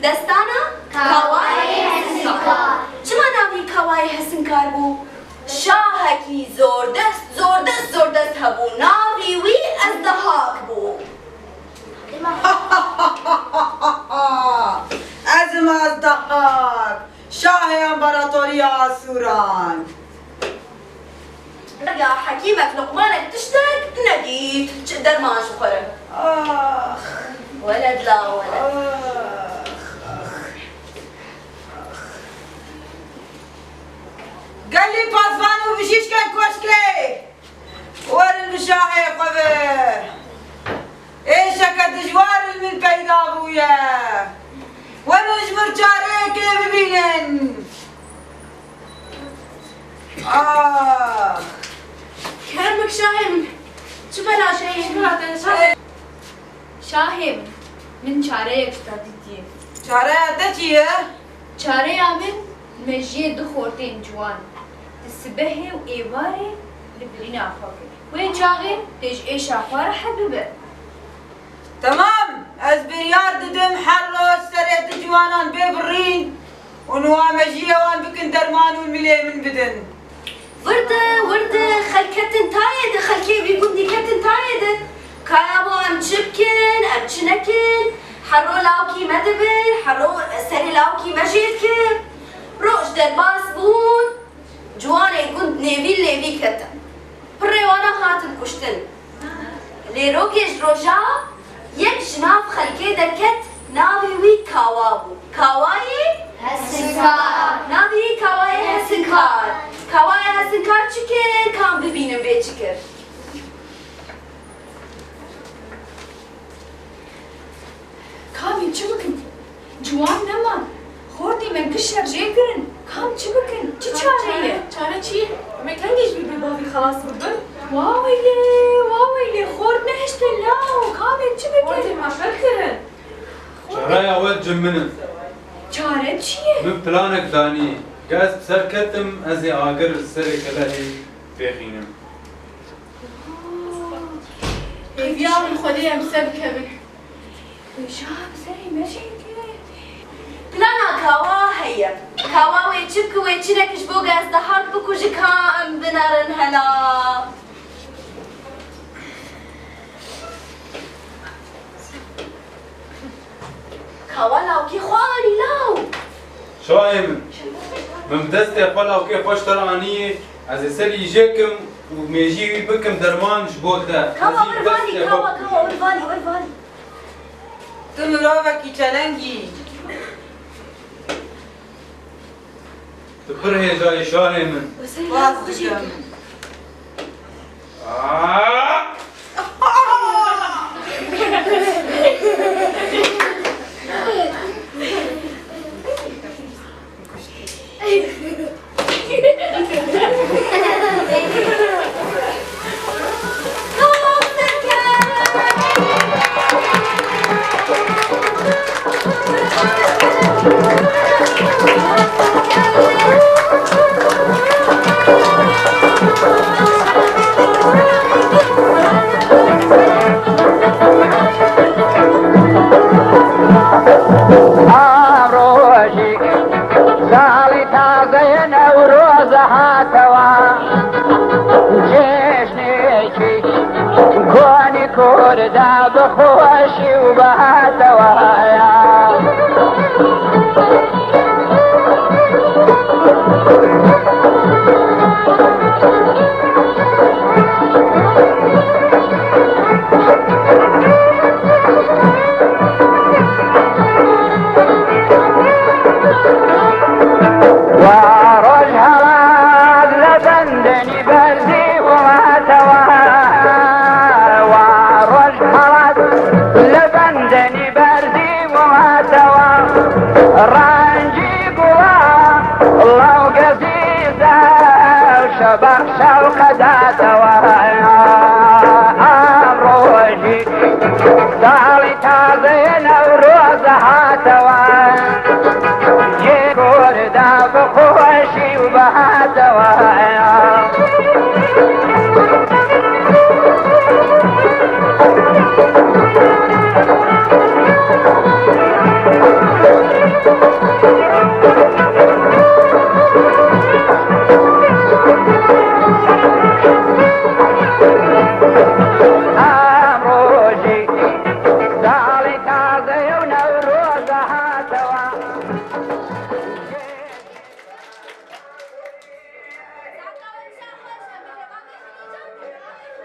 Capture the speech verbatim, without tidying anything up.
Destana Kawayê Hesinkar. Çima navî Kawayê Hesinkar bû? Şahekî zordest, zordest, zordest hebû. Navî wî Ezdehak bû. Ez im Ezdehak, şahê împaratoriya Asûran. Ya hekîmek luqmanek tiştek nedît, çi derman ji xwe re. Ax. Weled la weled. Ax, ax, ax. Gelî pasvan û bijîşkên koşkê, werin bi şahê xwe ve. Êşeke dijwar li min peyda bûye. Werin ji min çareyekê bibînin. Ah! Kermik şahê min. Çi bela şahê min? Şahê min, min çareyek ji te dîtiye. Çareya te çi ye? Çareya min, mejiyê du xortên ciwan di sibehê û êvarê li birîna xwe kirî. Wê çaxê tê ji êşa xwe rehet bibe. Temam, ez biryar didim her roj serê du ciwanan bê birîn û niha mejiyê wan bikin derman û milê min bidin. Wirde, wirde, xelk ketin tayê de, xelkê wî gundî ketin tayê de. Kaya bo em çi bikin, em çi nekin? Hero lawkî me dibin, hero serê lawkî me jê dikin. Roj derbas bûn, ciwanê gund nêvî lêvî ketin. Pirrê wana hatin kuştin. Lê rokê ji roja yek ji nav xelkê derket, navê wî Kawa bû. Kawayê Hesinkar. Navê wî Kawayê Hesinkar. Kawayê Hesinkar çi kir, kam bibînin vê çi kir? Kamî çi bikin? Ciwan nema. Xortî me giş şer jê kirin. Kam çi bikin? Çi çare ye? Çare çi ye? Em ê kengî ji vî bêbavî xelas bibin? Wa weylê, wa weylê, xort nehiştin law. Kamê çi bikin? Xortê me xel kirin. Çareya we cim min in. Çare çi ye? Min planek danî. Ge ez bi ser ketim, ez ê agir li serê kelehê pêxînim. Hêviya min Xwedê em ser bikevin. Hêja bi serê me jê kir. Plana Kawa heye. Kawa wê çi bike, wê çi neke ji bo ge Ezdehak bikuje, ka em binerin hela. Kawa lawkê xwe anî law. Şahê min, min bi destê xwe lawkê xwe ji te re anî, ez ê serî jê kim û mêjî wî bikim derman ji bo te. Kawa, ez ê wir vanî, destê xwe Kawa, bikujim. Kawa, wir vanî, wir vanî. Tu mirovekî çeleng î. Tu pir hêja yî şahê min. Waz dikim. Aa! Ev rojî Salî tazeyê Newroz hatewa, cêjnekî konî Kurda bi xweşî û bi hatewa ya. Wa roj helat li bendenî berzî û matewa. Wa roj helat li bendenî berzî û matewa. Rencî gula law gezî Şebeq şewqe datewa, ev rojî salî tazeyê Newroz hatewa. Yê Kurda bi xweşî û bi